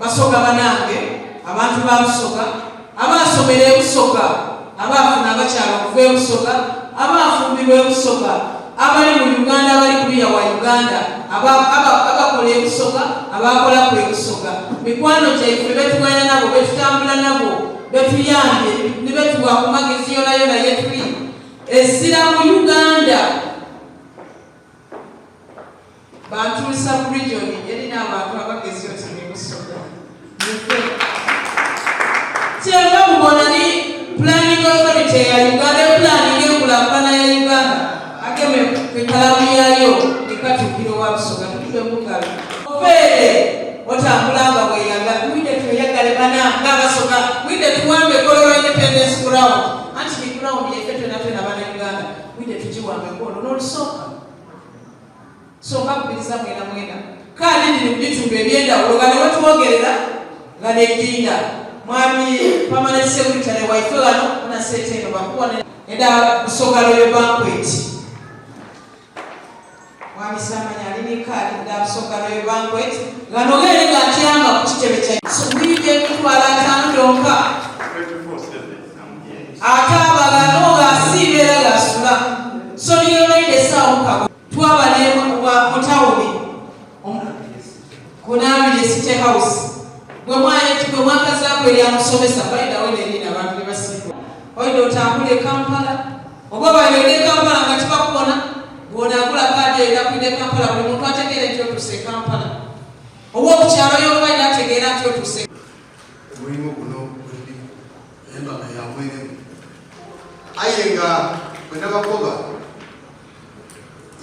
Basoga banange, abantu ba Busoga, abaasomera e Busoga, abaafuna abakyala okuva e Busoga, abaafumbirwa e Busoga, abali mu Uganda, abali kuluya wa Uganda, abakola e Busoga, abaakolaku e Busoga, mikwano gyaife betughaya nabo, betutambula nabo, betuyambye ni betuwa ku magezi yonayona yetuli. Ezira mu Uganda. Bantu sub region erina abantu abagezi oti ni Busoga. Nife. Kyenva mubona ni planning authority ya Uganda planning enkulakulana ya Uganda ageme ekalamu yayo ni Katikkiro wa Busoga tukube mungalo. Ofeere otambula nga bweyagala mwide tweyagale bana nga Abasoga mwide tuwambe Kololo Independence Ground anti ni ground yaife twena twena bana Uganda mwide tugiwambeko olwo n'olusooka. So mbakubiriza mwena mwena kaadi dhiri mu bitundu eby'endhawulo ghano wetwogerera ghano e Jinda mwami permanent secretary waife ghano muna seeta eno bakuwa eda Busoga Royal Banquet mwami Samanya ali ni kaadi dha Busoga Royal Banquet ghano ghene nga atyama ku kitebe kya so mwidhe emitwalo ataanu dhonka ate aba ghano ghasiiba era ghasula so ni yonaide esaawa mukago Twaba ne mu tawuni ku Nabirye City House gwe mwakazaaku erya musomesa by the way nerina abantu ne basiiga oidha otambule e Kampala oba obaire oidha e Kampala nga tibakubona bw'onaagula kaadi eyo oidha kwidha e Kampala buli muntu ategeere nti otuuse e Kampala ow'oku kyalo y'ova aidha ategeera nti otuuse Omulimo guno gwetuliku embaga ya mwenemu. Aye nga bwe nabakoba,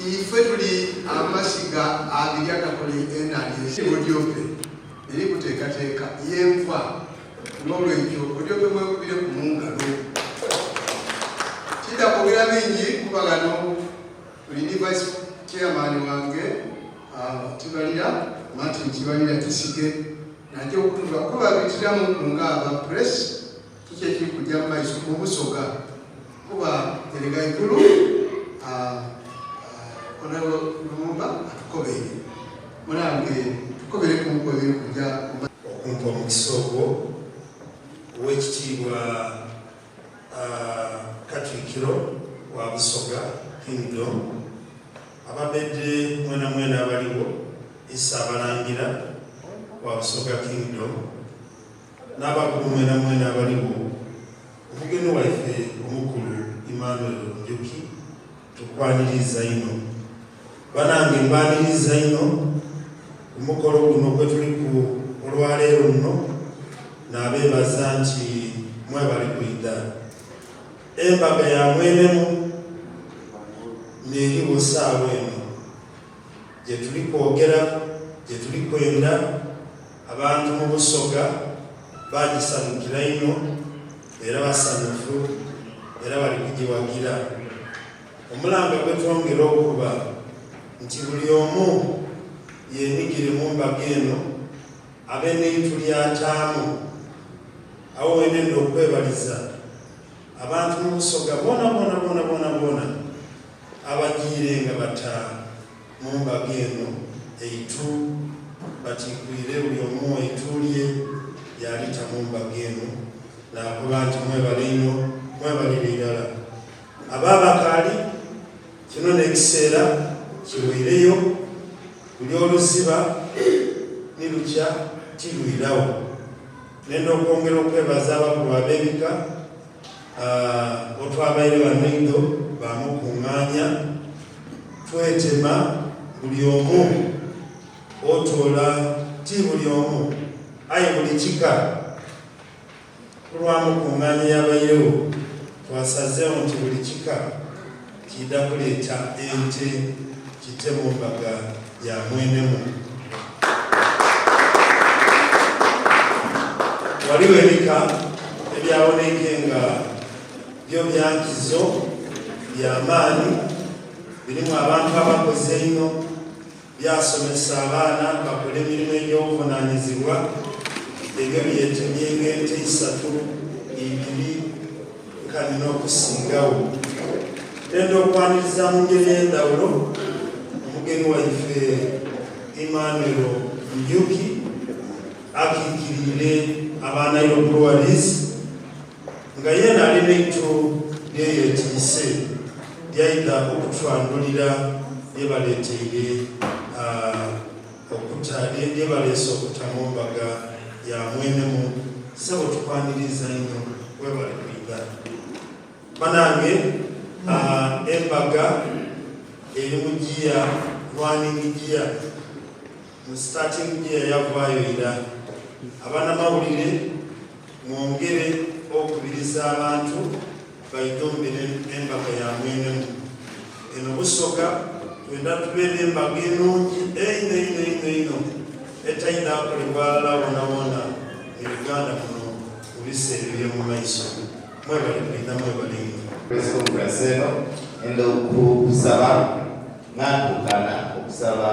ife tuli amasiga abiri agakola NRS. Budiope eri kuteekateeka yenva, n'olwekyo Budiope mwekubireku mu ngalo. Tidha kwogera bingi kuba ghano tuli ni Vice Chairman wange Tibalira, Martin Tibalira Kisige naja okutuva kubabitiramu nga aba press kiki ekiri kujja mu maiso mu Busoga kuba ere ghaigulu Honorable Lumumba atukobeire munange tukobereku ebiri kujja mu Okumpa omukisa ogwo Owekitiibwa Katikiro wa Busoga Kingdom, Ababede mwenamwena abaliwo, Issaabalangira wa Busoga Kingdom, n'abakulu mwenamwena abaligho, omugeni waife omukulu Emmanuel Njuki, tukwaniriiza inho. Banange mbaaniriiza inho ku mukolo guno gwetuliku olwaleero luno, naabeebaza nti mwebale kwidha. Embaga ya mwenemu n'erigho saawa eno. Gye tuli kwogera, gye tuli kwenda, abantu mu Busoga baagisanhukira inho era basanhufu era bali kugiwagira. Omulanga gwe twongera okuba nti buli omu yenigire mu mbaga eno abe n'eitu ly'ataamu. Agho wenenda okwebaliza abantu mu Busoga boonaboona boonaboona Abajiire nga bata mu mbaga eno eitu batiikwire buli omu eitu lye yaalita mu mbaga eno. Naakoba nti mwebale inho, mwebalire irala. Abo abakaali, kino n'ekiseera kiweireyo, buli oluziba ni lukya tirwiragho. Nenda okwongera okwebaza abakulu ab'ebika. Otwabaire ghano idho baamukungaania, twetema buli omu otoola, ti buli omu aye buli kika ku lwa mukungaania eyabairegho, twasazeegho nti buli kika kiidha kuleeta ente kite mu mbaga ya mwenemu. Ghaligho ebika ebyaboneike nga byo bya nkizo, bya maani, birimu abantu abakozi einho, byasomesa abaana bakole emirimo egy'obuvunaanyizibwa. Ebyo byetemyenga ente isatu, ibiri nkani n'okusingagho. Twenda okwaniriza mu ngeri ey'endhawulo omugeni waife Emmanuel Njuki. Akiikiriire aba Nile Breweries nga yeena ali n'eitu lyeyetiise lyaidha okutwandhulira lyebaleeteire okuta lyebaleese okuta mu mbaga ya Mwenemu. Ssebo tukwaniriiza inho webale kwidha. Banange embaga eri mu giya, running gear. Mu starting gear yavaayo ira. Abanamawulire mwongere okubiriza abantu baidhumbire embaga ya Mwenemu. Eno Busoga twenda tube n'embaga enungi einho einho einho einho etaidha kolebwa ghalala wonawona mu Uganda muno mu biseera eby'omumaiso. Mwebale kwidha mwebale inho. Press conference eno enda okusaba Natuukana okusaba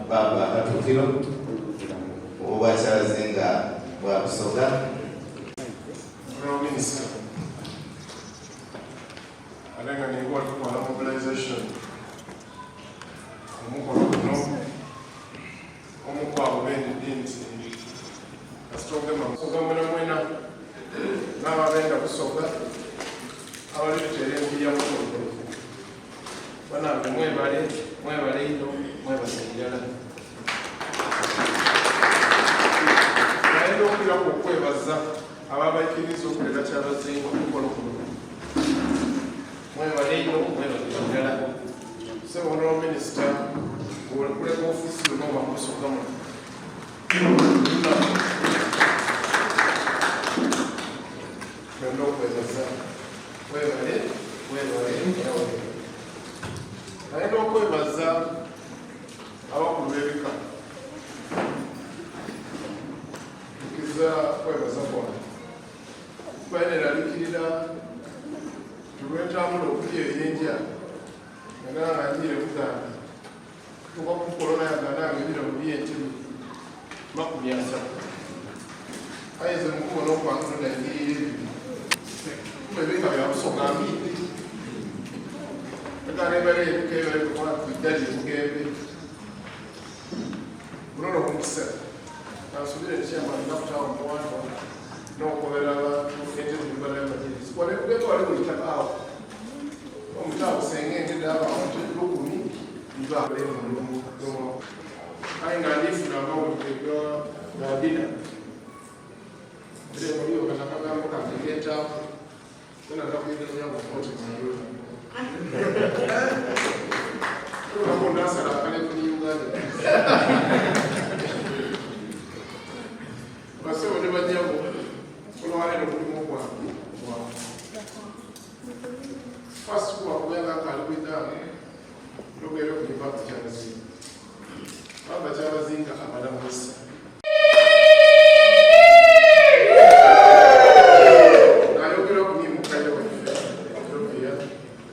Bbaabba Katuukiro ow'Obwakyabazinga bwa Busoga. Honorable Minister, ate nga niiwe ali kutwala mobilization omukolo guno, omu kwabo bendidi nti kasita ogema Busoga mwena mwena n'abo abenda Busoga abalituteera empiiya mukolo guno. Banange mwebale, mwebale inho, mwebaze irala. Nayenda okwiraku okwebaza ababaikiriza okuleeta Kyabazinga omukolo guno. Mwebale inho, mwebaze irala. Ssebo Honorable Minister, bw'olikuleka ofiisi yonna oba mubusoga muno. Twenda okwebaza. Webale, webale era webale. Naye n'okwebaza abakulu b'ebika. Nkiza kwebaza kwange. Kuba neralikirira tulwentambula okuli eyenja nagala nga njiire Buganda tuka kukolo nayagana nga ebiro by'entebe 30. Aye nze mukubona okwange nayingirira ebibiri kuba ebika bya Busoga mbidde egana ebala ebika ebala kwidali ebugembe munono omukisa kansubire ekyama nakutawa muwantwa n'okukobera abantu ente zibibala emajirisi wano ebugembe wali buli ttaka awo omutaawo senga ente dabantu 1000 iba mulimu aye nga ndifuna amawulire ga dina ere muliyo kana kagambo kange ketaaku sena ndakwidanya koti mayo tulako nasala akale kuli Uganda basebo ne banyabo olwaleero mulimu gwange gwange first kuba kubanga akali kwidanga Tugere ku Baba Kyabazinga. Baba Kyabazinga abalamusa. Nayogera ku ni mukaire waffe Ethiopia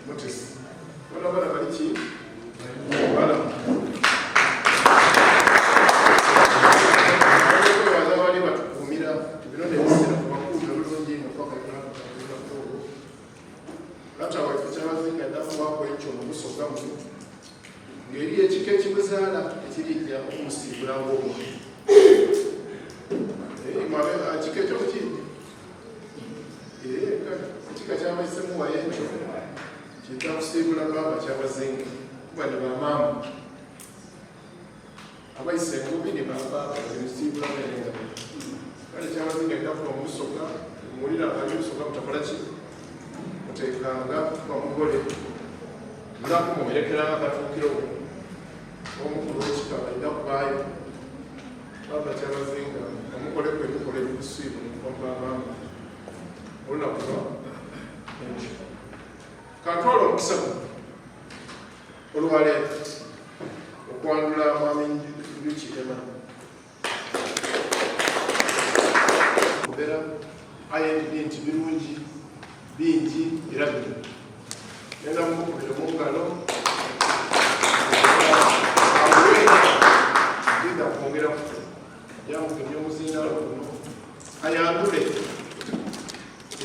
Mutesi. Bona bana bali ki? Balamu. Kwebaza bali batukuumira bino n'ebiseera tubakuumira bulungi nnyo paka lunaku olwo. Taata waife Kyabazinga aidha kubaaku enkyo mu Busoga muno ng'eriyo ekika ekimuzaala ekiriija okumusiibula ng'omwami. Ekika ekyo mukindi? Kale ekika ky'abaisemu wayo enkyo kiidha kusiibula baaba Kyabazinga kuba ni bamaama. Abaise engubi ni babaaba ebisiibula beene nga kale Kyabazinga aidha kuba mu Busoga muwulira ali Busoga mutakola ki? Muteekanga kuba mugole nga kumuwerekeranga Katuukiro we omukulu w'ekika aidha kubaayo. Baaba Kyabazinga omukoleku ebikola eby'okusiibula okuva mu bamaama olunaku lwa enkyo. Kantwale omukisa guno olwaleero okwandula Mwami Njuki Emma Kubera aye ndi nti birungi bingi era bino genda mumukubire mu ngalo genda kwongera yamugemya omuzindaalo guno ayandule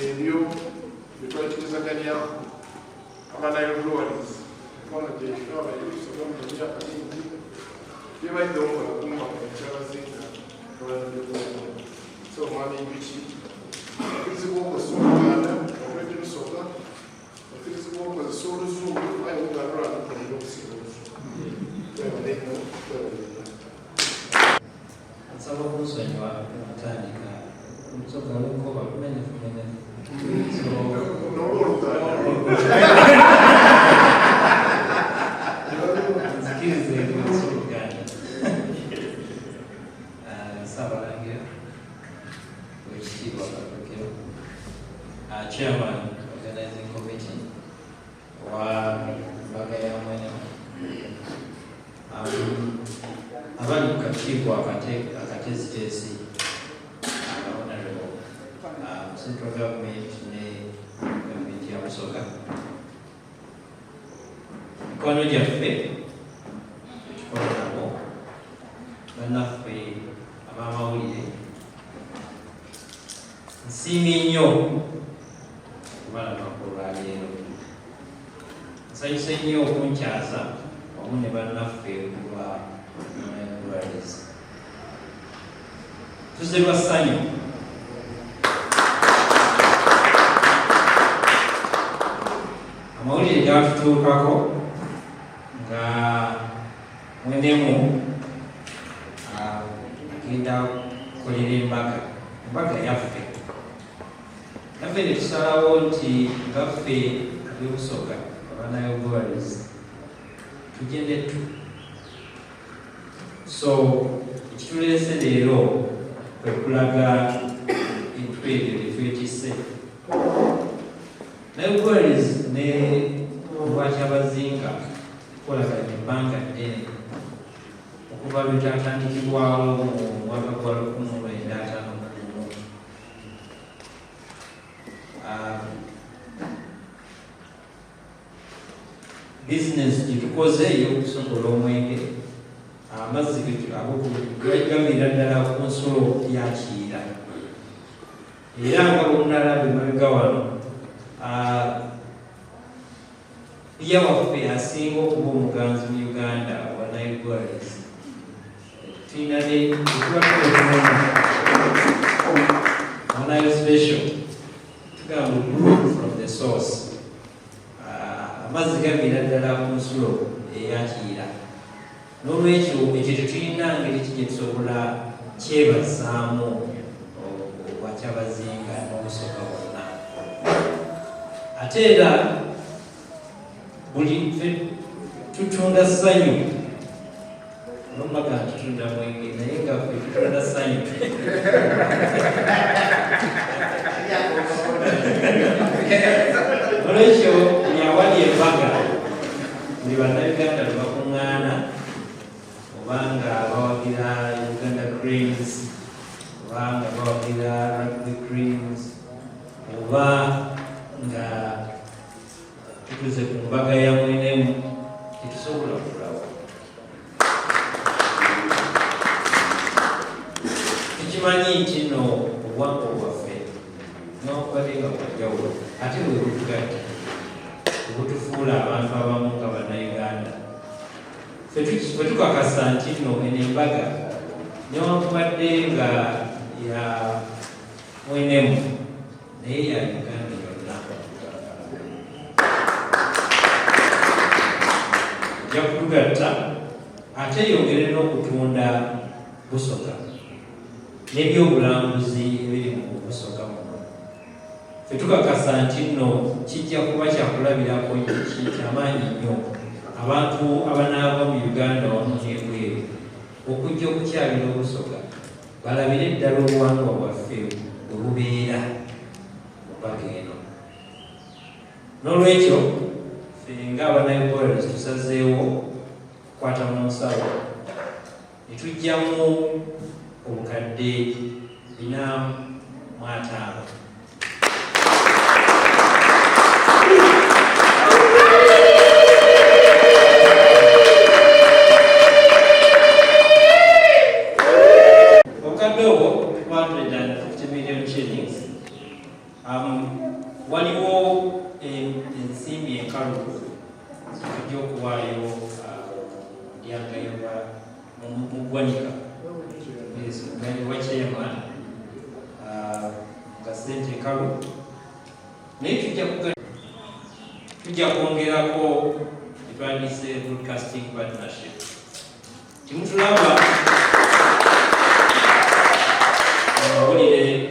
ebyo byetwaikirizaganyako Aba Nile Breweries mikwano gyaife abaire Busoga mu emyaka mingi bye baidha okola ku mbaga ya Kyabazinga. So Mwami Njuki, okkirizibwa okukozesa Oluganda, okuleta Olusoga, okkirizibwa okukozesa Oluzungu, aye Oluganda lwatukolera okusinga Oluzungu. Webale nnyo, webale nnyo. Nsaba okunsonyiwa okutandika Olusoga lwenkoba lumenyefu menyefu. So N'olwoluganda. Nzikirize nkozese Oluganda. Ssaabalangira Oweekitiibwa Katikkiro, Chairman Organizing Committee owa mbaga ya Mwenemu, abali ku kakiiko akateesiteesi, Honorable Central Government ne Gavumenti ya Busoga, mikwano gyaffe tukola nabo, bannaffe ab'amawulire, nsiimye nnyo okubalabako olwaleero. Nsanyuse nnyo okunkyaza wamu ne bannaffe okuva Breweries. Tuzze lwa ssanyu. Amawulire gatutuukako nga mwenemu agenda kukolera embaga, embaga yaffe. Naffe ne tusalawo nti nga ffe ab'e Busoga aba Nile Breweries tujje nettu. So ekituleese leero kwe kulaga ettu eryo lye twetisse. Nile Breweries ne Obwakyabazinga tukolaganye ebbanga ddene okuva lwe kyatandikibwawo mu mwaka gwa 1951. Bizinensi gye tukoze ey'okusogola omwenge, amazzi gaviira ddala ku nsulo ya Kiyira, era nga bwemunalaba emabega wano, bbiya waffe asinga okuba omuganzi mu Uganda owa Nile Breweries, tulina ne tuba tuwa Nile Special, tugamba brew from the source. Amazzi gaviira ddala ku nsulo eya Kiyira, n'olwekyo ekyo tetulina ngeri ki gye tusobola kyebazaamu Obwakyabazinga n'Obusoga bwonna. Ate era buli ffe tutunda ssanyu, abamu tutunda mwenge, naye nga ffe tutunda ssanyu. Olwekyo buli awali embaga, buli Bannayuganda lwe bakuŋŋaana, obanga bawagira Uganda Cranes, obanga bawagira Rugby Cranes, oba nga tutuze ku mbaga ya Mwenemu, tetusobola kulawo. Tukimanyi nti nno obuwangwa bwaffe newankubadde nga bwanjawulo, ate bwe butugatta, obutufuula abantu abamu nga Bannayuganda. Ffe tukakasa nti nno eno embaga newankubadde nga ya Mwenemu, naye ya Uganda yonna. Ejja kutugatta ate eyongere n'okutunda Busoga n'ebyobulambuzi ebiri mu Busoga muno. Ffe tukakasa nti nno kijja kuba kyakulabirako kyamaanyi nnyo abantu abanaava mu Uganda wamu n'ebweru okujja okukyalira Obusoga, balabire ddala obuwangwa bwaffe bwe bubeera mu mbaga eno. N'olwekyo ffe nga aba Nile Breweries tusazeewo kukwata mu nsawo ne tuggyamu obukadde 450. Obukadde obwo 250 million shillings. Waliwo ensimbi enkalu tujja okuwaayo mu ndyanga mu ggwanika. Yes, omugaani wa chairman nga ssente nkalu naye tujja kuga tujja kwongerako etwandise broadcasting partnership timutulaba mawulire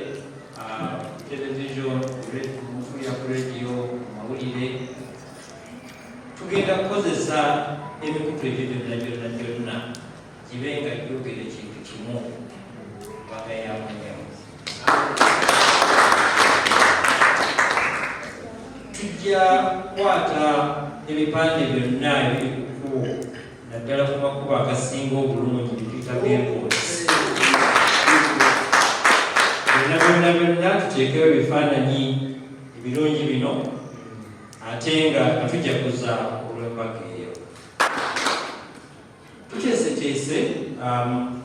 television mutulya ku radio mawulire tugenda kukozesa emikutu egyo gyonna gyonna gyonna gibe nga gyogera ekintu kimu mbaga ya mwenyewe. Tujja kukwata ebipande byonna ebiri ku kkubo naddala ku makubo agasinga obulungi bituyita billboards byonna byonna byonna tuteekewo ebifaananyi ebirungi bino ate nga tujaguza olw'embaga eyo. Tuteeseteese um,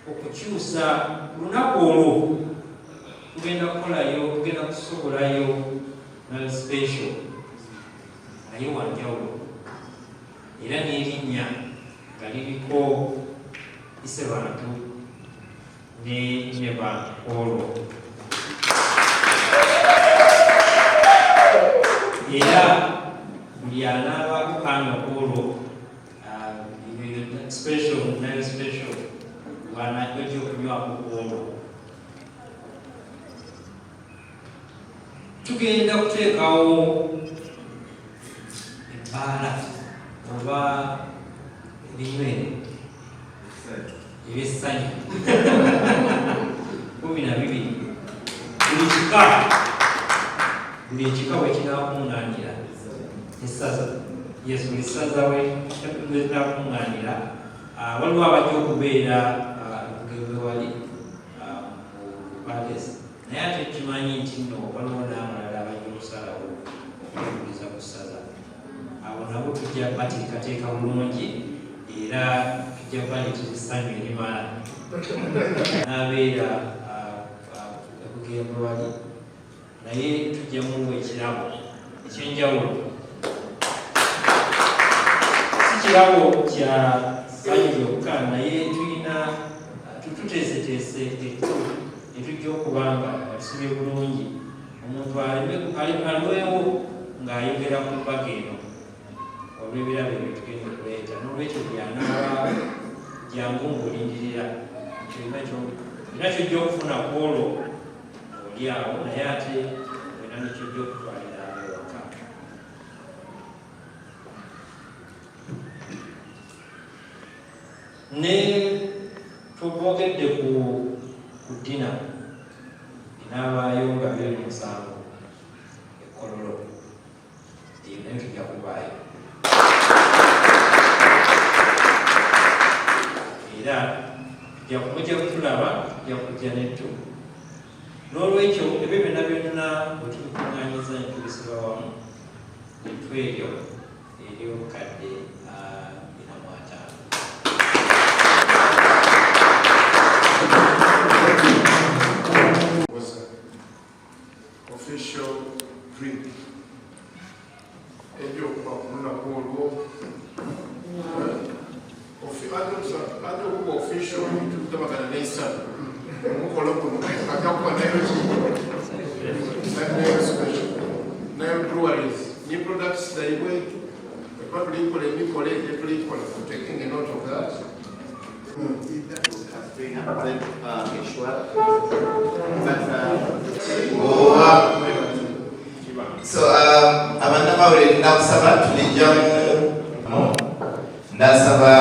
okukyusa ku lunaku olwo tugenda kukolayo tugenda kusobolayo nal special naye wanjawulo era n'erinnya nga liriko isebantu ne nyebantu olwo era buli anaabaako kanywa kwolwo ah, special nayo special bwanajja okunywako kwolwo tugenda kuteekawo ebbaala oba ebinywere ebyessanyu 12 buli kika buli ekika we kinaakuŋŋaanira essaza yes buli ssaza we kinaakuŋŋaanira ah, waliwo abajja okubeera ah, ebugembe wali ah, mu palace naye ate tukimanyi nti nno waliwo n'abalala abajja okusalawo okwebuliza ku ssaza abo nabo tujja bateekateeka bulungi era tujja baleetera essanyu erimala n'abeera ebugembe wali naye tujja muwa ekirabo ekyenjawulo si kirabo kya ssanyu lyokka naye tulina tuteeseteese ettu etujja okuba nga tusibye bulungi omuntu alwewo ng'ayogera ku mbaga eno olw'ebirabo ebyo tugenda okuleeta n'olwekyo buli anaaba jangu ng'olindirira olina kyojja okufuna ku olwo oli awo naye ate olina nekyojja okutwalira ewaka. Ne twogedde ku ku ddina enaabaayo nga 27 e Kololo eyo nayo tujja kubaayo era tujja mujja kutulaba tujja kujja nettu n'olwekyo ebyo byonna byonna bwe tubikuŋŋanyiza ne tubisiba wamu ettu eryo ery'obukadde 450. Was official drink ebyokuba ku lunaku olwo ate okuba official tutabagana n'essanyu omukolo guno ajja kuba nayo ki nayo special nayo breweries ne products zaibwe ekuba tulikola emikolo egyo tulikola taking a note of that. So abannamawulire ndakusaba tulijjamu ndasaba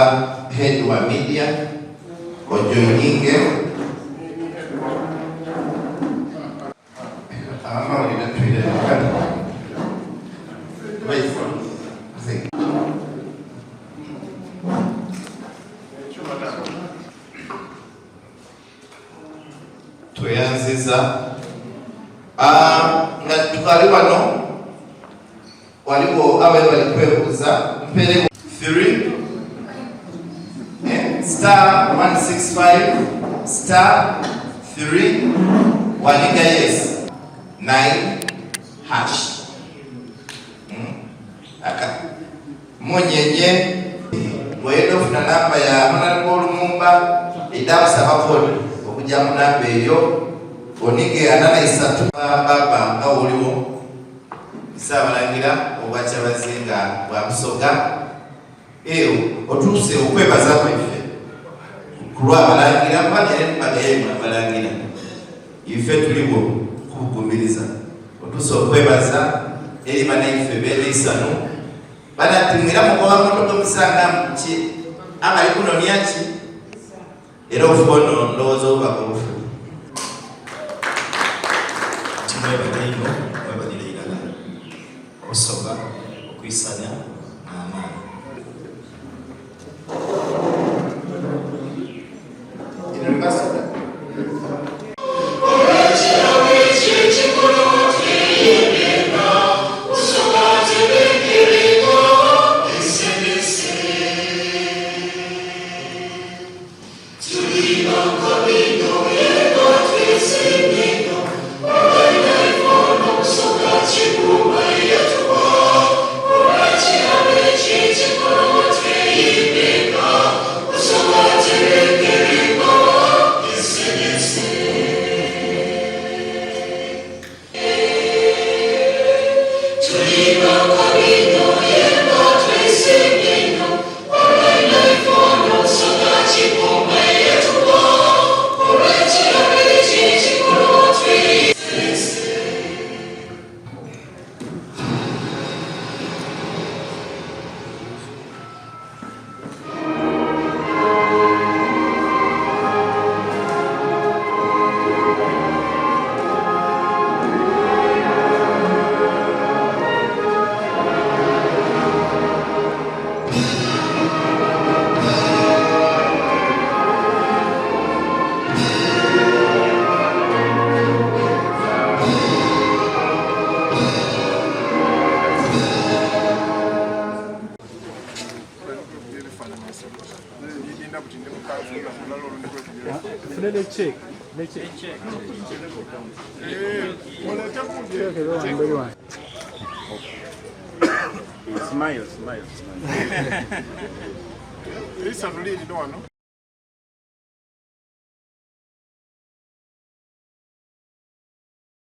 head wa media ojoininge Amawulire twire tweyanziza ah, nga tukali wano waliwo abali bali kwebuuza mpere 3 eh, star 165 star 3 waniga yes 9 hash hmm? Aka munyenye bweyenda ofuna namba ya honorable Lumumba. Idha kusaba kodi okuja mu namba eyo onige 43 baba nga oliwo Ssaabalangira obwa Kyabazinga bwa Busoga. Eyo otuuse okwebaza kwaife ku lw'abalangira kuba era embaga yaimwe abalangira ife tuliwo kubugumiriza. Otuuse okwebaza eri banaife beene isanu bana nti mwira mukoba muntu gwe musanga ki abali kunonia ki era obufu ono ndowooza obubaka obufuni. Timwebale inho, mwebalire irala Busoga okwisania n'amaani. Smile, smile, smile. Lisa luliri wano.